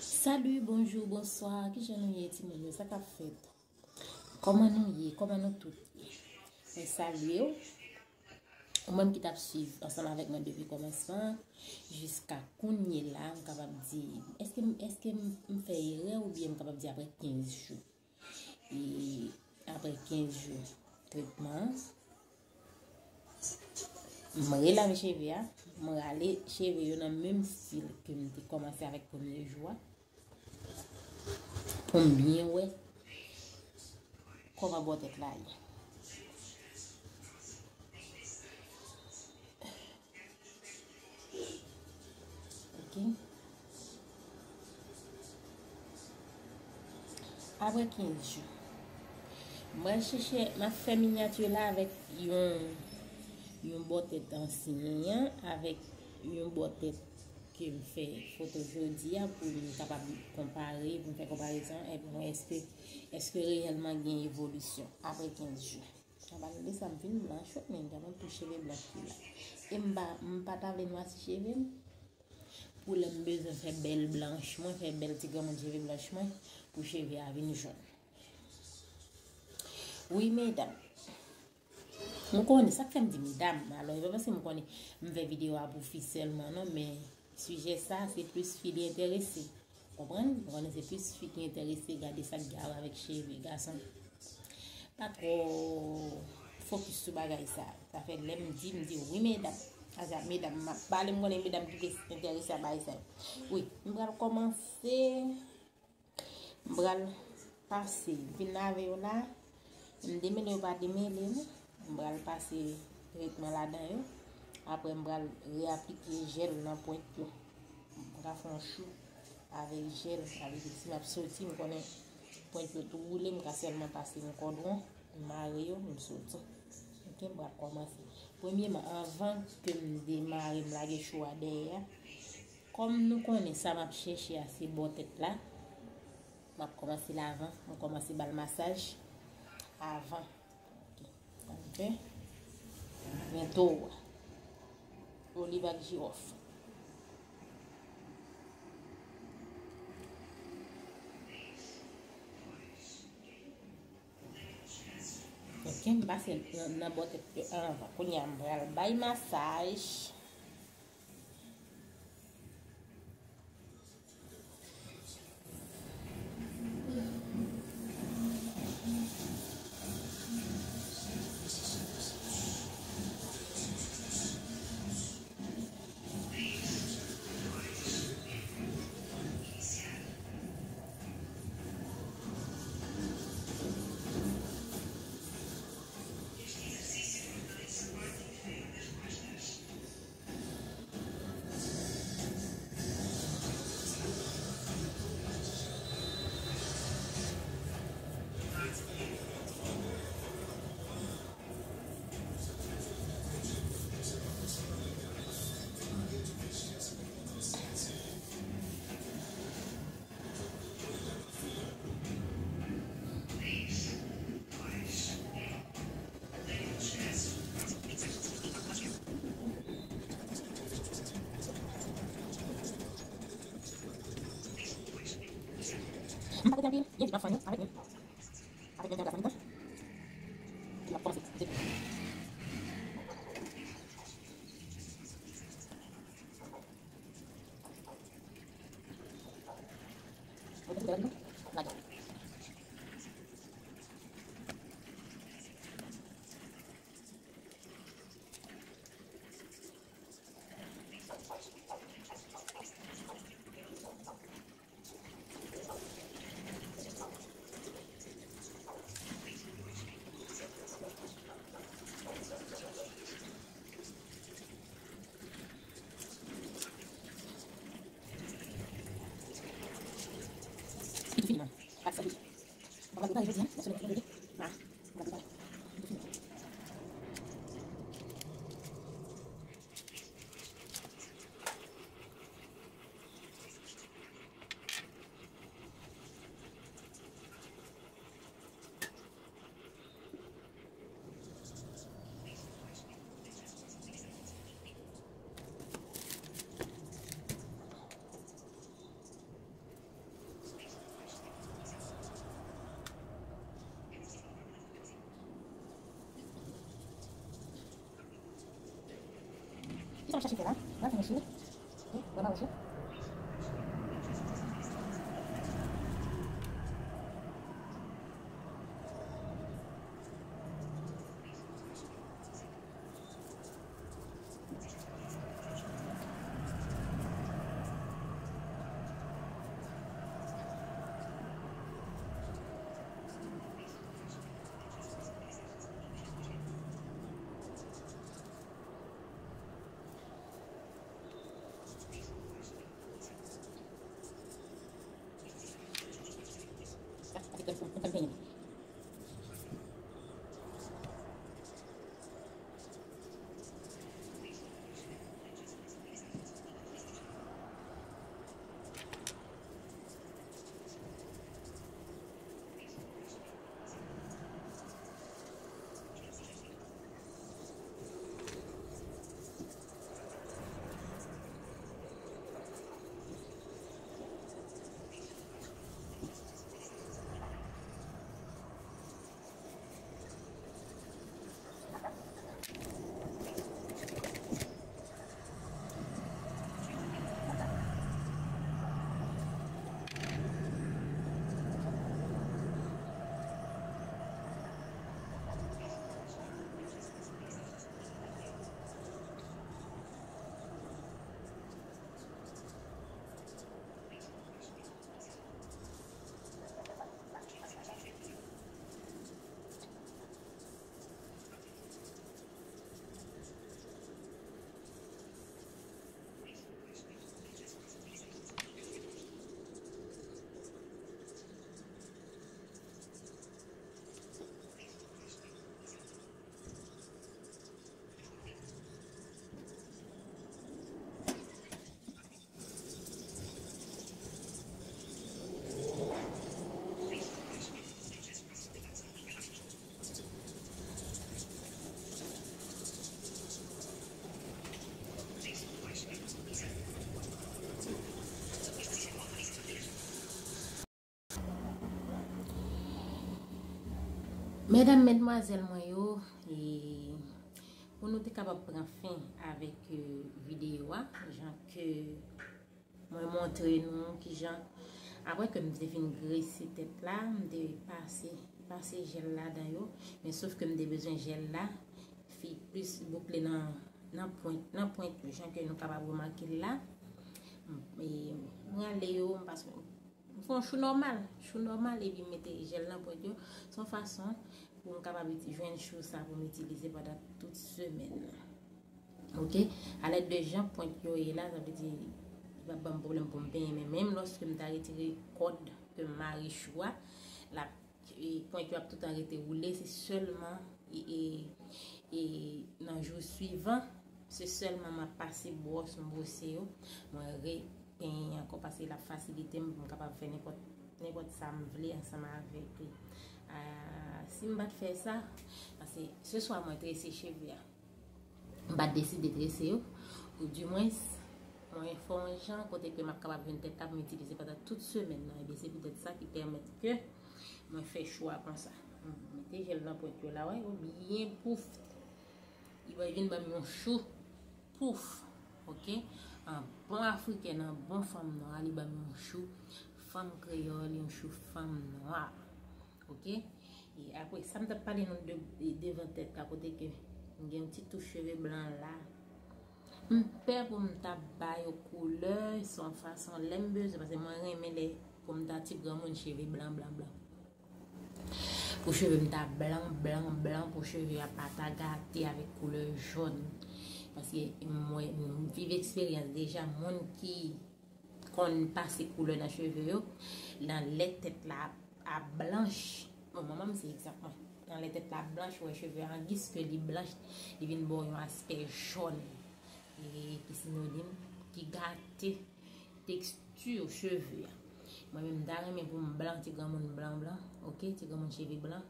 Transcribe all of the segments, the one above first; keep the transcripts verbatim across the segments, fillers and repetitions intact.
Salut, bonjour, bonsoir. Kijan nou ye, timoun yo? Sa k ap fèt? Kòman nou ye? Kòman nou tout ye? Mwen salye w. Ou menm ki t ap swiv ansanm avèk mwen depi kòmansman jiska kounye la, m kapab di, èske, èske m, m fè erè oubyen m kapab di apre kenz jou? E apre kenz jou tretman an, m relave cheve a, m rale cheve yo nan menm stil ke m te kòmanse avèk premye jou a, pou m byen wè kòman bò tèt la ye. Ok. Apre kenz jou, mwen chèche, m ap fè minyati la avèk yon, yon bò tèt ansyen an, avèk yon bò tèt ke m fè foto jodi a pou m kapab konpare, pou m fè konparezon, epi m wè èske, èske reyèlman gen evolisyon apre kenz jou. Anba de sa, m fin blanch, wi, men gade yon ti cheve blanch ki la. E m pa, m pa ta vle nwasi cheve m. Pou lè m bezwen fè bèl blanch mwen, fè bèl ti granmoun cheve blanch mwen, pou cheve a vin jòn. Wi, medam. M konnen, sa k fè m di medam, alò, e pa paske m konnen m fè videyo a pou fi sèlman, non, men sijè sa, se plis fi li enterese. Konprann? M konnen se plis fi ki enterese gade sa k gen a wè avèk cheve gason. Pa twò fokis sou bagay sa. Sa fè lè m di, m di wi, medam. Asa medam, m ap pale, m konnen medam ki plis enterese a bagay sa yo. Wi, m pral kòmanse. M pral pase, m fin lave yo la. M demele yo pa demele, non. M pral pase tretman ladan yo. Apre, m pral reaplike jèl nan pwent yo. M ka fè yon chou avèk jèl. Sa vle di, si m ap soti, m konnen pwent yo tou woule, m ka sèlman pase yon kòdwon, m mare yo, m soti. Ok, m pral kòmanse. Premyeman, anvan ke m demare, m lage chou a dèyè a, kòm nou konnen sa m ap chèche a, se bò tèt la, m ap kòmanse l avan, m kòmanse ba l masaj avan. Ok. Sa m fè? Men towo a. Oliv ak jiwòf. Ok, m pase nan, nan bò tèt yo anvan. Kounye a, m pral bay masaj. M pa rete anpil, byen vit m ap fè nou avèk nou. Avèk nou, gason, nou. N ap kòmanse. Kisa m chache fè la? Mwen fè yon sou. Ok, mwen ba w sou. Medam, medmwazèl mwen yo, e pou nou te kapab pran fen avèk, e, videyo a, jan ke mwen montre nou kijan, apre ke m te fin grese tèt la, m te pase, pase jèl ladan yo, men sof ke m te bezwen jèl la, fi plis boukle nan, nan pwent, nan pwent yo, jan ke nou kapab remake l la. M, e, m rale yo, m pase, m fè yon chou nòmal, chou nòmal, epi m mete jèl nan pwent yo, se yon fason pou m kapab iti-, jwenn chou sa pou m itilize pandan tout semèn nan. Ok? Alèd de jan pwent yo ye la, sa vle di, li p ap ban m pwoblèm pou m penyen, men menm lòske m ta retire kòd ke m mare chou a, l ap, e, pwent yo ap toutan rete woule, se sèlman, e, e, e nan jou swivan, se sèlman m ap pase bwòs, m bwose yo, mwen repenyen ankò, paske l ap fasilite m pou m kapab fè nenpòt, nenpòt sa m vle ansanm avèk li. A, si m pa t fè sa, paske se swa mwen trese cheve a, m pa t deside trese yo, oudimwens, mwen fè yon jan kote ke m ap kapab jwenn tèt la pou m itilize pandan tout semèn nan. Ebyen, se poutèt sa ki pèmèt ke mwen fè chwa konsa. M mete jèl nan pwent yo la, wè, yo byen pouf. Li bay vin ban m yon chou pouf, ok? An bon afriken, an bon fanm nwa, li ban m yon chou fanm kreyòl, yon chou fanm nwa, ok? E apre sa, m t ap pale nou de, de, devan tèt la, kote ke m gen yon ti touch cheve blan la. M pè pou m ta ba yo koulè, se yon fason lè m bezwen, paske mwen renmen lè pou m ta ti granmoun cheve blan, blan, blan. Pou cheve m ta blan, blan, blan, pou cheve a pa ta gate avèk koulè jòn. Paske mwen, m viv eksperyans deja, moun ki konn pase koulè nan cheve yo, nan lè tèt la ap blanch, bon, manman m se egzanp mwen, nan lè tèt la ap blanch, ou wè cheve a, angis ke li blanch, li vin ba w yon aspè jòn. E ki sinonim, ki gate teksti cheve a. Mwen menm, m ta renmen pou m blan, ti granmoun blan blan, ok, ti granmoun cheve blan.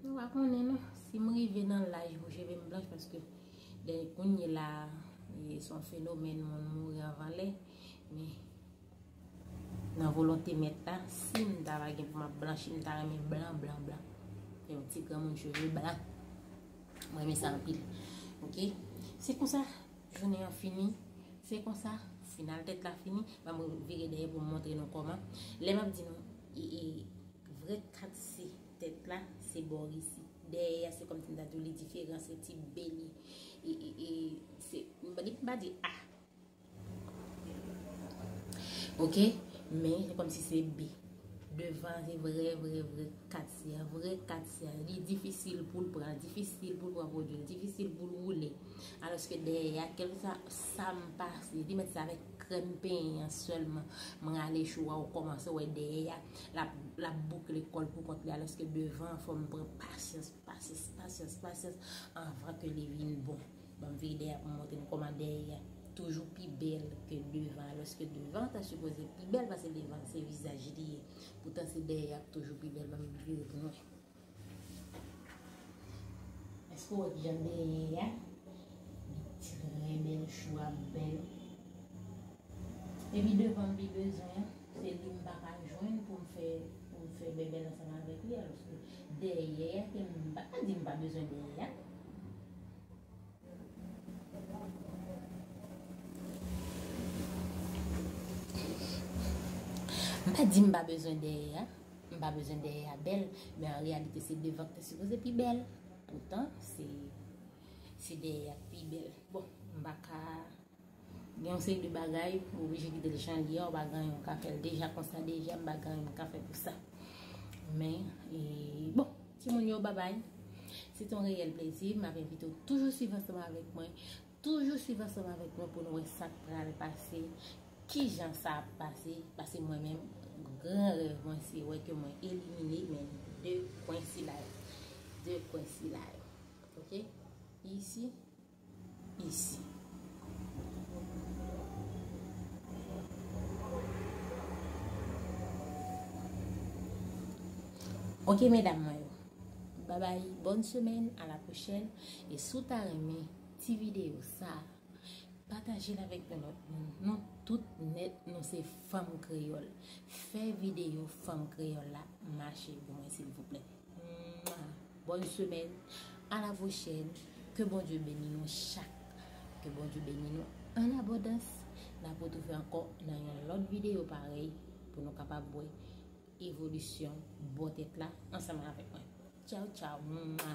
Nou pa konnen non, si m rive nan laj pou cheve m blanch, paske lè kounye la, e, se yon fenomèn moun mouri anvan lè, men nan volonte mèt la, si m ta va gen pou m ap blanchi, m ta renmen blan, blan, blan. Yon ti granmoun cheve blan. Mwen renmen sa anpil. Ok? Se konsa, Jounen an fini, se konsa, final tèt la fini, ban m vire dèyè pou m montre nou kòman. Lè m ap di nou, e, e, vrè kat se tèt la, se bò isi. Dèyè a, se kòmsi m ta di w li diferan, se ti B li. E, e, e, se, li pa di A. Ok? Men, se kòmsi se B. Devan, se vrè, vrè, vrè kat se a. Vrè kat se a. Li difisil pou l pran, difisil pou l pran pwodui, difisil pou l woule. Alòske dèyè a, kèlkeswa sa m pase, li mèt se avèk krèm penyen an sèlman. M rale chou a, ou kòmanse wè dèyè a, l ap, l ap boukle kò l pou kont li, alòske devan an, fò m pran pasyans, pasyans, pasyans, pasyans, anvan ke li vin bon. Ban m vire dèyè a pou m montre nou kòman dèyè a toujou pi bèl ke devan, alòske devan an ta sipoze pi bèl pase devan, se vizaj li ye. Poutan se dèyè a k toujou pi bèl, ban m vire pou nou wè. Èske w wè kijan dèyè a? Li trè bèl, chou a bèl. Epi devan m pi bezwen an, se li m pa ka jwenn pou m fè, pou m fè bèbèl ansanm avèk li, alòske dèyè a ke m pa ka di m pa bezwen dèyè a. M pa di m pa bezwen dèyè a, m pa bezwen dèyè a bèl, men an reyalite se devan ki te sipoze pi bèl. Poutan, se, se dèyè a ki pi bèl. Bon, m pa ka, gen yon seri de bagay, ou oblije kite l jan l ye a, ou pa gen anyen ou ka fè l deja konsa, deja m pa gen anyen m ka fè pou sa. Men, e, bon, timoun yo, babay. Se te yon reyèl plezi. M ap envite w toujou swiv ansanm avèk mwen. Toujou swiv ansanm avèk mwen pou nou wè sa k pral pase, kijan sa ap pase, paske mwen menm, gran rèv mwen se wè ke mwen elimine men de kwen sila yo. De kwen sila yo. Ok? Isi, isi. Ok, medam mwen yo. Babay, bòn semèn, a la pwochèn. E si w ta renmen ti videyo sa, pataje l avèk yon lòt moun. Nou tout nèt, nou se fanm kreyòl. Fè videyo fanm kreyòl la mache pou mwen, silvouplè. Mwa. Bòn semèn. A la pwochèn. Ke Bondye beni nou chak. Ke Bondye beni nou an abondans. N ap retwouve ankò nan yon lòt videyo parèy pou nou kapab wè evolisyon bò tèt la ansanm avèk mwen. Tchaw, tchaw. Mwa.